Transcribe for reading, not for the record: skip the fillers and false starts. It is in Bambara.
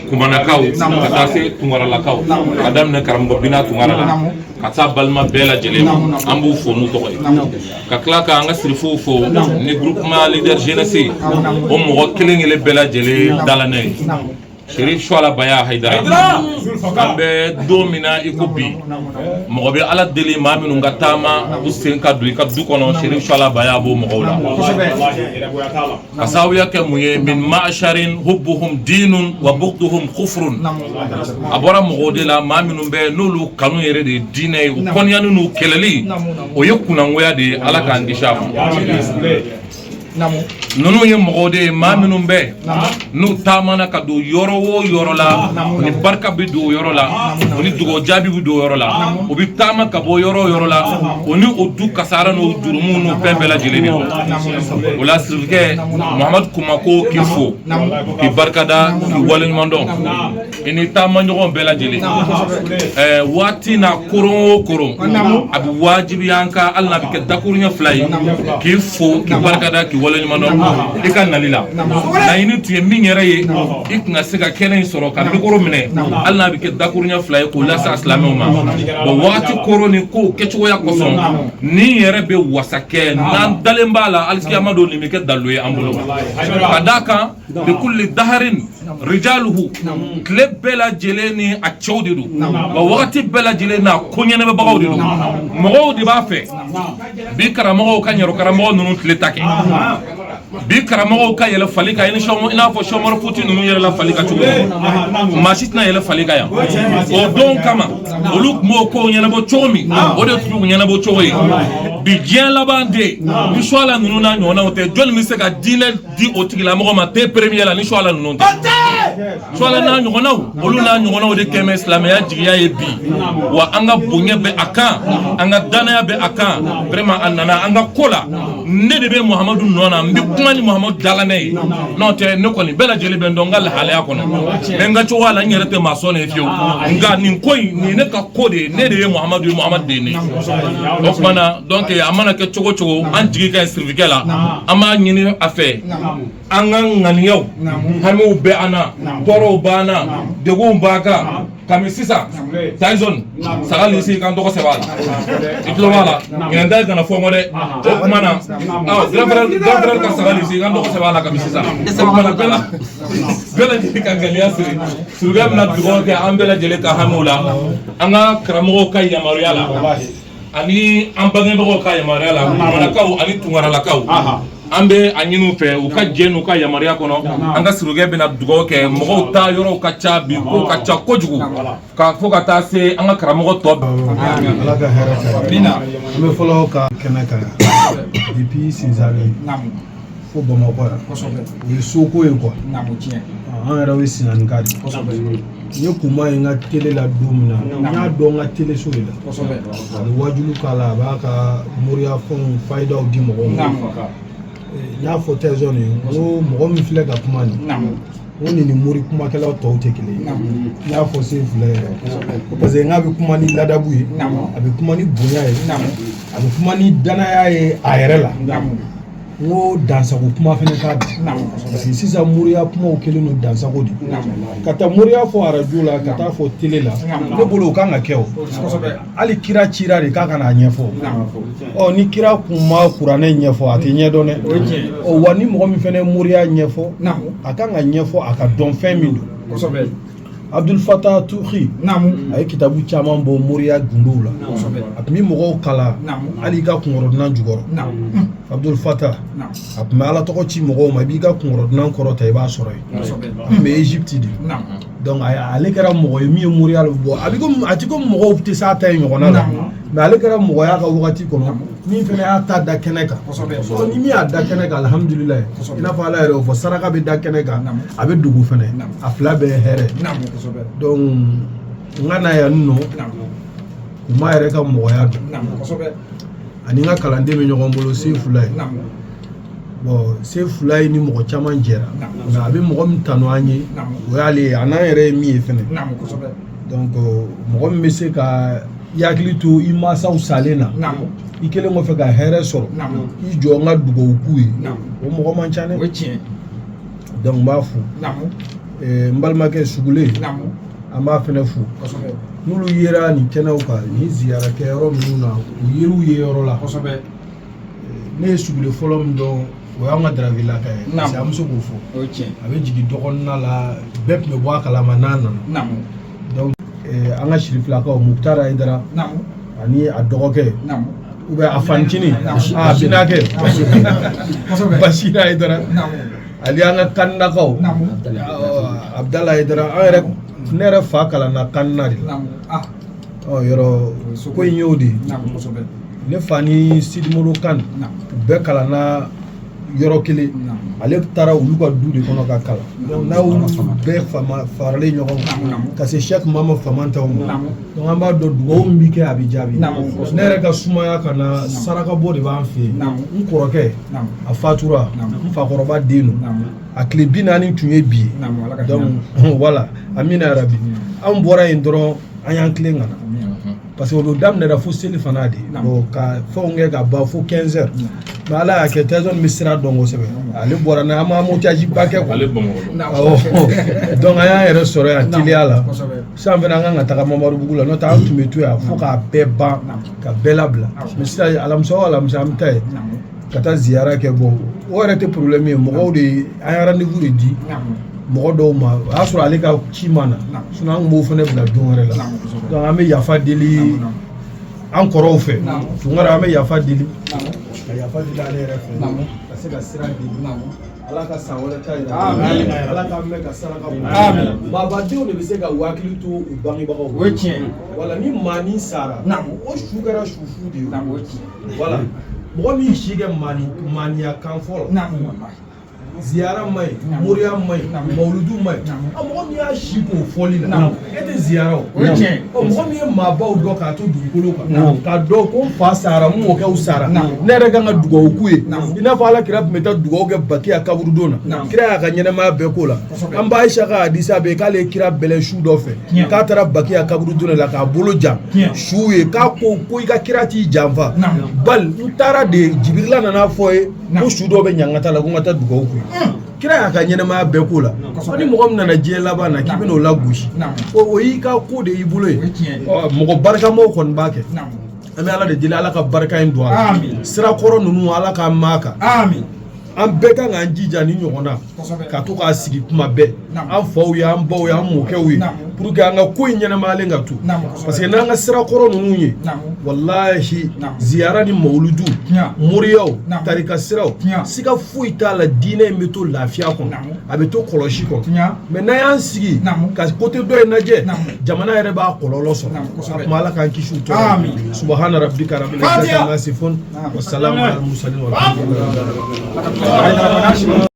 Kumanakaw ka taa se Tunkaralakaw, ka daminɛ karamɔgɔ Bina Tunkara la ka taa balima bɛɛ lajɛlen ma, an b'u fo n'u tɔgɔ ye, ka tila k'an ka sirifuw fo ni groupement leader jeunesse, o mɔgɔ kelen kelen bɛɛ lajɛlen dalanɛ ye Chérif Chouala Baya Haidara. An bɛ don min na i ko bi, mɔgɔ bɛ Ala deli maa minnu ka taama u sen ka don i ka du kɔnɔ, Chérif Chouala Baya b'o mɔgɔw la. Ka sababuya kɛ mun ye? Min ma'asharin hubbuhum dinun wa bughduhum kufrun. A bɔra mɔgɔw de la, maa minnu bɛ n'olu kanu yɛrɛ de ye diinɛ ye, u kɔniyani n'u kɛlɛli, o ye kunnangoya de ye. Ala k'an kisi a ma. Ninnu ye mɔgɔw de ye, maa minnu bɛ n'u taamana ka don yɔrɔ o yɔrɔ la, u ni barika bɛ don o yɔrɔ la, u ni dugawu jaabi bɛ don o yɔrɔ la. U bɛ taama ka bɔ yɔrɔ o yɔrɔ la, o ni o du kasara n'o jurumu n'o fɛn bɛɛ lajɛlen de bɔ o la. Sirifukɛ Muhamadu Kumako, k'i fo, k'i barikada, k'i waleɲuman dɔn, i ni taama ɲɔgɔn bɛɛ lajɛlen. Waati n'a koron o koron, a bɛ wajibiya an kan, hali n'a bɛ kɛ dakuruɲɛ 2 ye, k'i fo, k'i barikada, k'i waleɲuman dɔn i ka nali la. Laɲini tun ye min yɛrɛ ye, i tun ka se ka kɛnɛ in sɔrɔ ka micro minɛ, hali n'a bɛ kɛ dakuruɲɛ 2 ye, k'o lase a silamɛw ma. Bon, wagati koron ni kow kɛcogoya kosɔn, nin yɛrɛ bɛ wasa kɛ n'an dalen b'a la. Alikiyama don, nin bɛ kɛ dalilu ye an bolo, ka d'a kan likulli daharin rijaluhu, tile bɛɛ lajɛlen ni a cɛw de don, wa wagati bɛɛ lajɛlen n'a ko ɲɛnabɔbagaw de don. Mɔgɔw de b'a fɛ bi karamɔgɔw ka ɲɛrɔ karamɔgɔ ninnu tile ta kɛ, bi karamɔgɔw ka yɛlɛ fali kan, i n'a fɔ Sɔmɔrɔ Futi ninnu yɛlɛla fali kan cogo min. Maa si tɛna yɛlɛ fali kan yan. O don kama, olu tun b'o kow ɲɛnabɔ cogo min, o de tun y'u ɲɛnabɔ cogo ye. Bi diɲɛ laban de, ni Suwala ninnu n'a ɲɔgɔnnaw tɛ, jɔnni bɛ se ka diinɛ di o tigilamɔgɔ ma te premier la ni Suwala ninnu tɛ? Suwala n'a ɲɔgɔnnaw, olu n'a ɲɔgɔnnaw de kɛmɛ silamɛya jigiya ye bi. Wa an ka bonya bɛ a kan, an ka danaya bɛ a kan. Vraiment, a nana an ka ko la. Ne de bɛ Muhamadu nɔ na, n bɛ kuma ni Muhamadu dalanɛ ye. N'o tɛ, ne kɔni bɛɛ lajɛlen bɛ n dɔn n ka lahalaya kɔnɔ, mɛ n ka cogoya la, n yɛrɛ tɛ maa sɔn ne fiyewu. Nka nin ko in, nin ye ne ka ko de ye. Ne de ye Muhamadu ye, Muhamadu de ye ne. O tuma na, donc a mana kɛ cogo o cogo, an jigi ka ɲi sirifikɛ la. An b'a ɲini a fɛ, an ka ŋaniyaw, hamiw bɛ an na, tɔɔrɔw b'an na, degunw b'an kan. Kami sisan, Tyson saga lisi k'an tɔgɔ sɛbɛn a la, i tulo b'a la. Ɲinɛ ta kana fɔ n kɔ dɛ. O tuma na, awɔ, grand frère ka saga lisi k'an tɔgɔ sɛbɛn a la kami sisan. O tuma na, bɛɛ lajɛlen ka ŋaniya siri. Surukɛ bɛna dugawu kɛ an bɛɛ lajɛlen ka hamiw la, an ka karamɔgɔw ka yamaruya la ani an bangebagaw ka yamaruya la, Kumanakaw ani Tunkaralakaw. An bɛ a ɲini u fɛ, u ka jɛ n'u ka yamaruya kɔnɔ, an ka surukɛ bɛna dugawu kɛ. Mɔgɔw ta yɔrɔw ka ca bi, kow ka ca kojugu, ka fo ka taa se an ka karamɔgɔ tɔ. Ala ka hɛrɛ kɛ. An bɛ fɔlɔ ka kɛnɛ kan depuis Sinzani fo Bamakɔ yan, o ye soko ye quoi. An yɛrɛ bɛ Sinanika de. N ye kuma ye n ka télé la don min na, n y'a dɔn n ka télé so de la. A bɛ wajulu k'a la, a b'a ka moriya fɛnw fayidaw di mɔgɔw ma. N y'a fɔ Tyson ye, n ko mɔgɔ min filɛ ka kuma nin, n ko nin ni mori kumakɛlaw tɔw tɛ kelen ye. N y'a fɔ sen fila yɛrɛ, parce que n k'a bɛ kuma ni ladabu ye, a bɛ kuma ni bonya ye, a bɛ kuma ni danaya ye a yɛrɛ la. N ko dansago kuma fɛnɛ t'a da, parce que sisan moriya kumaw kɛlen don dansago de. Ka taa moriya fɔ arajo la, ka taa fɔ télé la, ne bolo o kan ka kɛ. O hali kira cira de k'a ka n'a ɲɛfɔ. Ɔ, ni kira kun ma kuranɛ ɲɛfɔ, a tɛ ɲɛdɔn dɛ. Ɔ, wa ni mɔgɔ min fɛnɛ ye moriya ɲɛfɔ, a kan ka ɲɛfɔ, a ka dɔn fɛn min don. Abdul Fatah Tuhi, a ye kitabu caman bɔ moriya gundow la. A tun bɛ mɔgɔw kalan hali i ka kunkɔrɔdonnan jukɔrɔ. Abdul Fatah, a tun bɛ Ala tɔgɔ ci mɔgɔw ma, i b'i ka kunkɔrɔdonnan kɔrɔta, i b'a sɔrɔ yen. A tun bɛ Egypte de. Donc ale kɛra mɔgɔ ye min ye moriya bɔ. A bɛ komi a ti komi mɔgɔw tɛ s'a ta ye ɲɔgɔnna la, mais ale kɛra mɔgɔ y'a ka wagati kɔnɔ min fana y'a ta da kɛnɛ kan. Ɔ, ni min y'a da kɛnɛ kan, alihamudulilayi. I n'a fɔ Ala yɛrɛ y'o fɔ, saraka bɛ da kɛnɛ kan, a bɛ dogo fɛnɛ, a fila bɛɛ ye hɛrɛ. Donc n ka na yan nɔ, kuma yɛrɛ ka mɔgɔya don ani n ka kalanden bɛ ɲɔgɔn bolo, Sefula ye. Bon, Sefula ye ni mɔgɔ caman jɛra, nka a bɛ mɔgɔ min tanu an ye, o y'ale ye, a n'an yɛrɛ ye min ye fɛnɛ. Donc mɔgɔ min bɛ se ka i hakili to i mansaw salen na, i kɛlen kɔfɛ ka hɛrɛ sɔrɔ, i jɔ n ka dugawu k'u ye, o mɔgɔ man ca dɛ. Donc n b'a fo. N balimakɛ Sugule, an b'a fɛnɛ fo. N'olu yera nin kɛnɛw kan, nin ziyara kɛyɔrɔ ninnu na, u yer'u ye yɔrɔ la. Ne ye Sugule fɔlɔ min dɔn, o y'an ka Daravilaka ye, parce que an bɛ se k'o fɔ. A bɛ jigin dɔgɔnina la, bɛɛ tun bɛ bɔ a kalama n'a nana. Donc an ka sirifilakaw, Mukutari Hayidara ani a dɔgɔkɛ ou bien a fanicinin, a binakɛ Basiri Hayidara, ani an ka Kaninakaw, Abudala Hayidara. An yɛrɛ, ne yɛrɛ fa kalanna Kanina de la. Ɔ yɔrɔ ko in y'o de ye. Ne fa ni Sidimoro Kan, u bɛɛ kalanna yɔrɔ kelen. Ale taara olu ka du de kɔnɔ ka kalan. Donc n'a y'olu bɛɛ fama faralen ɲɔgɔn kan ka se Sɛki Mama Famantaw ma, donc an b'a dɔn dugawu min bɛ kɛ, a bɛ jaabi. Ne yɛrɛ ka sumaya ka na saraka bɔ de b'an fɛ yen. N kɔrɔkɛ, a fatura, n fakɔrɔba den don, a tile 40 tun ye bi ye. Donc voilà, amina yarabi. An bɔra yen dɔrɔn, an y'an tilen ka na, parce que o bɛ daminɛra fo seli fana de. Bon, ka fɛnw kɛ ka ban fo 15 heures. Mais ala y'a kɛ, Tyson bɛ sira dɔn kosɛbɛ, ale bɔra n'a an ma embouteillage ba kɛ quoi. Ale Bamakɔ. Awɔ, donc an y'an yɛrɛ sɔrɔ yan teliya la. Sisan fɛnɛ, an kan ka taga Mamadubugu la, n'o tɛ an tun bɛ to yan fo k'a bɛɛ ban ka bɛɛ labila. Mais sisan, alamisa o alamisa, an bɛ taa yen ka taa ziyara kɛ. Bon, o yɛrɛ tɛ problème ye. Mɔgɔw de, an ye rendez-vous de di mɔgɔ dɔw ma, o y'a sɔrɔ ale ka ci ma na, sinon an tun b'o fana bila don wɛrɛ la. Donc an bɛ yafa deli an kɔrɔw fɛ. Tunkara, an bɛ yafa deli, ka yafa deli ale yɛrɛ fɛ, ka se ka sira deli. Ala ka san wɛrɛ ta yira, Ala k'an mɛn ka saraka bɔ. Maabadenw de bɛ se ka u hakili to u bangebagaw. O ye tiɲɛ. Wala ni maa ni sara, o su kɛra su fu de ye. Wala mɔgɔ min si kɛ maani maaniya kan fɔ la, ziyara ma ɲi, moriya ma ɲi, mawuludu ma ɲi. A mɔgɔ min y'a si k'o fɔli la, e tɛ ziyara o. O ye tiɲɛ. Ɔ mɔgɔ min ye maabaw dɔn k'a to dugukolo kan, k'a dɔn ko n fa sara, n mɔkɛw sara, ne yɛrɛ kan ka dugawu k'u ye, i n'a fɔ ala kira tun bɛ taa dugawu kɛ Bakiya kaburudon na. Kira y'a ka ɲɛnɛmaya bɛɛ k'o la. An ba Ayisa ka hadisa bɛ yen k'ale ye kira bɛlɛn su dɔ fɛ, k'a taara Bakiya kaburudon de la k'a bolo jan su ye, k'a ko ko i ka kira t'i janfa, bali n taara de, Jibirila nana fɔ ye ko su dɔ bɛ ɲangata la, ko n ka taa dugawu k'u ye. Kira y'a ka ɲɛnɛmaya bɛɛ k'o la. Ni mɔgɔ min nana diɲɛ laban na k'i bɛn'o lagosi, o y'i ka ko de y'i bolo ye. Mɔgɔ barikamaw kɔni b'a kɛ. An bɛ Ala de deli, Ala ka barika in don a la. Sirakɔrɔ ninnu, Ala k'an maa kan. An bɛɛ kan k'an jija ni ɲɔgɔn na ka to k'a sigi kuma bɛɛ, an faw ye, an baw ye, an mɔkɛw ye, pour que an ka ko in ɲɛnɛmayalen ka to. Parce que n'an ka sirakɔrɔ ninnu ye, walahi, ziyara ni mawuludu, moriyaw, tarika siraw, siga foyi t'a la, diinɛ in bɛ to lafiya kɔnɔ, a bɛ to kɔlɔsi kɔnɔ. Mais n'an y'an sigi ka côté dɔ in lajɛ, jamana yɛrɛ b'a kɔlɔlɔ sɔrɔ. A kuma, Ala k'an kisi u tɔɔrɔ. Subahana rabbika rabbil izzati amma yasifun wa salamun alal mursalin walhamdulillahi.